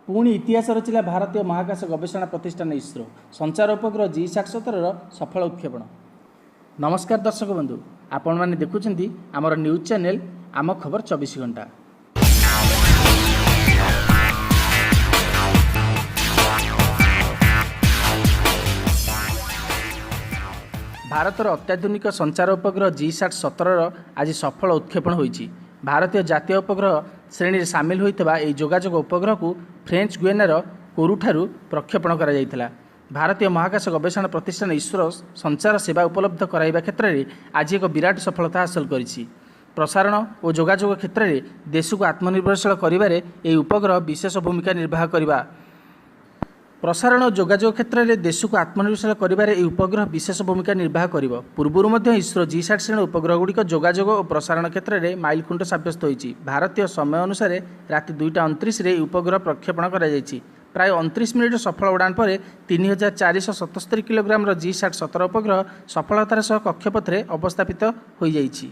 ପୁଣି ଇତିହାସ ରଚିଲା ଭାରତୀୟ ମହାକାଶ ଗବେଷଣା ପ୍ରତିଷ୍ଠାନ ଇସ୍ରୋ। ସଞ୍ଚାର ଉପଗ୍ରହ ଜି ସାଟ୍ 17ର ସଫଳ ଉତ୍କ୍ଷେପଣ। ନମସ୍କାର ଦର୍ଶକ ବନ୍ଧୁ, ଆପଣମାନେ ଦେଖୁଛନ୍ତି ଆମର ନ୍ୟୁଜ୍ ଚ୍ୟାନେଲ୍ ଆମ ଖବର 24 ଘଣ୍ଟା। ଭାରତର ଅତ୍ୟାଧୁନିକ ସଞ୍ଚାର ଉପଗ୍ରହ ଜି ସାଟ୍ 17ର ଆଜି ସଫଳ ଉତ୍କ୍ଷେପଣ ହୋଇଛି। ଭାରତୀୟ ଜାତୀୟ ଉପଗ୍ରହ ଶ୍ରେଣୀରେ ସାମିଲ ହୋଇଥିବା ଏହି ଯୋଗାଯୋଗ ଉପଗ୍ରହକୁ ଫ୍ରେଞ୍ଚ ଗୁଏନାର କୋରୁଠାରୁ ପ୍ରକ୍ଷେପଣ କରାଯାଇଥିଲା। ଭାରତୀୟ ମହାକାଶ ଗବେଷଣା ପ୍ରତିଷ୍ଠାନ ଇସ୍ରୋ ସଞ୍ଚାର ସେବା ଉପଲବ୍ଧ କରାଇବା କ୍ଷେତ୍ରରେ ଆଜି ଏକ ବିରାଟ ସଫଳତା ହାସଲ କରିଛି। ପ୍ରସାରଣ ଓ ଯୋଗାଯୋଗ କ୍ଷେତ୍ରରେ ଦେଶକୁ ଆତ୍ମନିର୍ଭରଶୀଳ କରିବାରେ ଏହି ଉପଗ୍ରହ ବିଶେଷ ଭୂମିକା ନିର୍ବାହ କରିବା। ପ୍ରସାରଣ ଓ ଯୋଗାଯୋଗ କ୍ଷେତ୍ରରେ ଦେଶକୁ ଆତ୍ମନିର୍ଭରଶୀଳ କରିବାରେ ଏହି ଉପଗ୍ରହ ବିଶେଷ ଭୂମିକା ନିର୍ବାହ କରିବ। ପୂର୍ବରୁ ମଧ୍ୟ ଇସ୍ରୋ ଜି ସାଟ୍ ଶ୍ରେଣୀ ଉପଗ୍ରହଗୁଡ଼ିକ ଯୋଗାଯୋଗ ଓ ପ୍ରସାରଣ କ୍ଷେତ୍ରରେ ମାଇଲଖୁଣ୍ଟ ସାବ୍ୟସ୍ତ ହୋଇଛି। ଭାରତୀୟ ସମୟ ଅନୁସାରେ ରାତି 2ଟା 29ରେ ଏହି ଉପଗ୍ରହ ପ୍ରକ୍ଷେପଣ କରାଯାଇଛି। ପ୍ରାୟ 29 ମିନିଟର ସଫଳ ଉଡ଼ାଣ ପରେ 3477 କିଲୋଗ୍ରାମର ଜି ସାଟ୍ 17 ଉପଗ୍ରହ ସଫଳତାର ସହ କକ୍ଷପଥରେ ଅବସ୍ଥାପିତ ହୋଇଯାଇଛି।